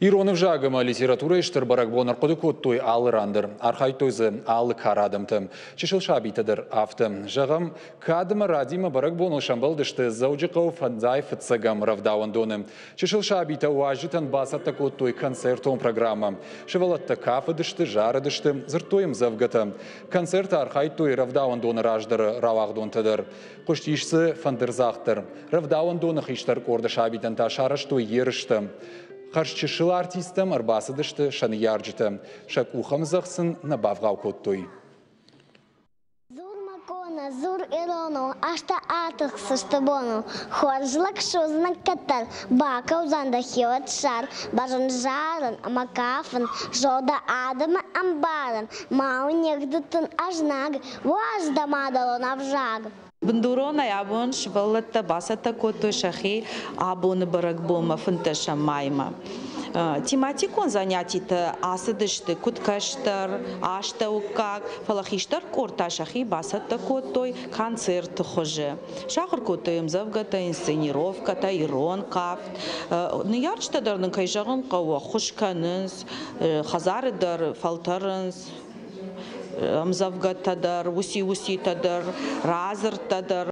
Ирон ӕвзаг ӕмӕ литературӕйы стыр бӕрӕгбон ӕрхъуыды кодтой алы ран дӕр. Архайдтой дзы алы кары адӕмтӕ. Чысыл сабитӕ дӕр афтӕ. Зӕгъӕм, кӕд ӕмӕ радимӕ бӕрӕгбоныл сӕмбӕлдысты Дзӕуджыхъӕуы фӕндзай фыццӕгӕм рӕвдауӕндоны. Чысыл сабитӕ уазджытӕн бацӕттӕ кодтой концертон программӕ. Сывӕллӕттӕ кафыдысты, зарыдысты, дзырдтой ӕмдзӕвгӕтӕ. Концерты архайдтой рӕвдауӕндоны раздӕры рауагъдонтӕ дӕр. Хъуыстис дзы фӕндырдзагъд дӕр. Рӕвдауӕндоны хистӕр къорды сабитӕн та сарӕзтой ерыстӕ. Хӕрзчысыл артисттӕм ӕрбацыдысты сӕ ныййарджытӕ. Сӕ къухӕмдзӕгъд сын нӕ бавгъау кодтой. Дзур мӕ къона, дзур иронау, азтӕ атыхсысты боныл. Хорз лӕг суыдзынӕ кӕддӕр, бакӕудзӕн дӕ хиуӕт сӕр. Базон зарын ӕмӕ кафын, зон дӕ адӕмы ӕмбарын. Ма у не гъдыдтын ӕзнаг, уадз дӕ мадӕлон ӕвзаг. Бындуронӕй абон сывӕллӕттӕ бацӕттӕ кодтой сӕхи абоны бӕрӕгбонмӕ фынддӕсӕм маймӕ. Тематикон занятитӕ ацыдысты куыд кӕстӕр, астӕуккаг, фӕлӕ хистӕр къорд та сӕхи бацӕттӕ кодтой концерты хуызы. Сахуыр кодтой ӕмдзӕвгӕтӕ, инсценировкӕтӕ, ирон кафт. Ныййарджытӕ дӕр нын, кӕй зӕгъын хъӕуы, ӕххуыс кӕнынц, хӕдзары дӕр фӕлтӕрынц ӕмдзӕвгӕтӕ дӕр, уыци-уыцитӕ дӕр, радзырдтӕ дӕр.